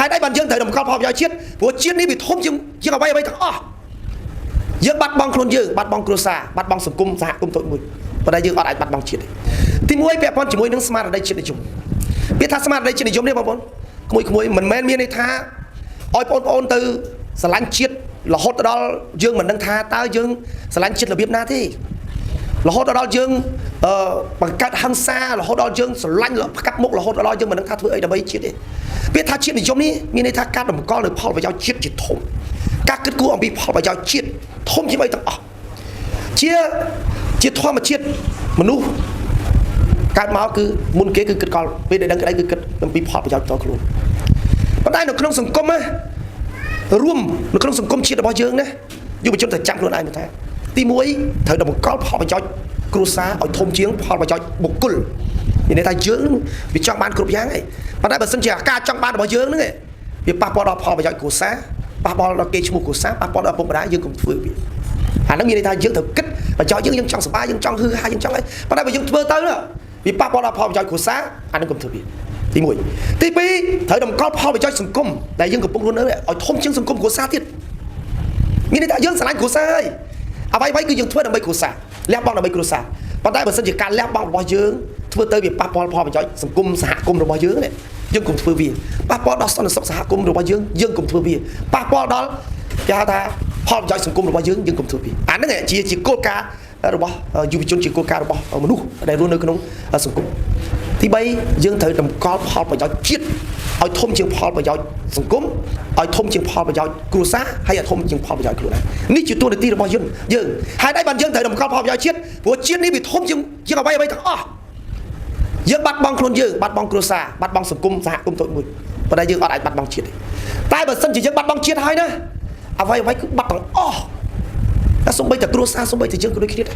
តុអីបានយើងត្រូវតម្កល់ផលប្រយោជន៍ជាតិព្រោះជាតិនេះវាធំជាងជាងអ្វីអ្វីទាំងអស់យើងបាត់បង់ខ្លួនយើងបាត់បង់គ្រួសារបាត់បង់សង្គមសហគមន៍តូចមួយប៉ុន្តែយើងអត់អាចបាត់បង់ជាតិទេទីមួយពាក់ព័ន្ធជាមួយនឹងស្មារតីជាតិនិយមពាក្យថាស្មារតីជាតិនិយមនេះបងប្អូនក្មួយៗមិនមែនមានន័យថាឲ្យបងប្អូនទៅស្រឡាញ់ជាតិរហូតដល់យើងមិនដឹងថាតើយើងស្រឡាញ់ជាតិរបៀបណាទេ រហូតដល់យើងអឺបង្កើតហិង្សារហូតដល់យើងស្រឡាញ់ផ្កាប់មុខរហូតដល់យើងមិនដឹងថាធ្វើអីដើម្បីជាតិទេពាក្យថាជាតិនិយមនេះមានន័យថាការតម្កល់នៅផលប្រយោជន៍ជាតិជាធំការគិតគូរអំពីផលប្រយោជន៍ជាតិធំជាងអ្វីទាំងអស់ជាជាធម្មជាតិមនុស្សកើតមកគឺមុនគេគឺគិតកលពេលដែលដឹងក្តីគឺគិតអំពីផលប្រយោជន៍ផ្ទាល់ខ្លួនប៉ុន្តែនៅក្នុងសង្គមណារួមនៅក្នុងសង្គមជាតិរបស់យើងណាយុវជនត្រូវចាំខ្លួនឯងថាទី1ត្រូវតម្កល់ផលប្រយោជន៍គ្រួសារឲ្យធំជាងផលប្រយោជន៍បុគ្គលមានន័យថាយើងវាចង់បានគ្រប់យ៉ាងឯងប៉ុន្តែបើសិនជាការចង់បានរបស់យើងហ្នឹងឯងវាប៉ះពាល់ដល់ផលប្រយោជន៍គ្រួសារប៉ះពាល់ដល់គេឈ្មោះគ្រួសារប៉ះពាល់ដល់ឪពុកម្ដាយយើងកុំធ្វើវាអាហ្នឹងមានន័យថាយើងត្រូវគិតប្រយោជន៍យើងយើងចង់សប្បាយយើងចង់ហឺហាយើងចង់អីប៉ុន្តែបើយើងធ្វើទៅវាប៉ះពាល់ដល់ផលប្រយោជន៍គ្រួសារអាហ្នឹងកុំធ្វើវាទី1ទី2ត្រូវតម្កល់ផលប្រយោជន៍សង្គមដែលយើងកំពុងរស់នៅឲ្យធំជាងសង្គមគ្រួសារទៀតមានន័យថាយើងស្រឡាញ់គ្រួសារហើយអ្វីៗគឺយើងធ្វើដើម្បីគ្រួសារលះបង់ដើម្បីគ្រួសារប៉ុន្តែបើសិនជាការលះបង់របស់យើងធ្វើទៅវាប៉ះពាល់ផលប្រយោជន៍សង្គមសហគមន៍របស់យើងនេះយើងកុំធ្វើវាប៉ះពាល់ដល់សន្តិសុខសហគមន៍របស់យើងយើងកុំធ្វើវាប៉ះពាល់ដល់គេហៅថាផលប្រយោជន៍សង្គមរបស់យើងយើងកុំធ្វើវាអាហ្នឹងជាជាគោលការណ៍របស់យុវជនជាគោលការណ៍របស់មនុស្សដែលរស់នៅក្នុងសង្គមទី3យើងត្រូវតម្កល់ផលប្រយោជន៍ជាតិឲ្យធំជាងផលប្រយោជន៍សង្គមឲ្យធំជាងផលប្រយោជន៍គ្រួសារហើយឲ្យធំជាងផលប្រយោជន៍ខ្លួនឯងនេះជាតួនាទីរបស់យើងយើងហេតុអីបានយើងត្រូវតម្កល់ផលប្រយោជន៍ជាតិព្រោះជាតិនេះវាធំជាងជាងអ្វីអ្វីទាំងអស់យើងបាត់បង់ខ្លួនយើងបាត់បង់គ្រួសារបាត់បង់សង្គមសហគមន៍តូចមួយប៉ុន្តែយើងអត់អាចបាត់បង់ជាតិទេតែបើសិនជាយើងបាត់បង់ជាតិហើយណាអ្វីអ្វីគឺបាត់ទាំងអស់តែសូម្បីតែគ្រួសារសូម្បីតែយើងក៏ដូចគ្នាដែរ។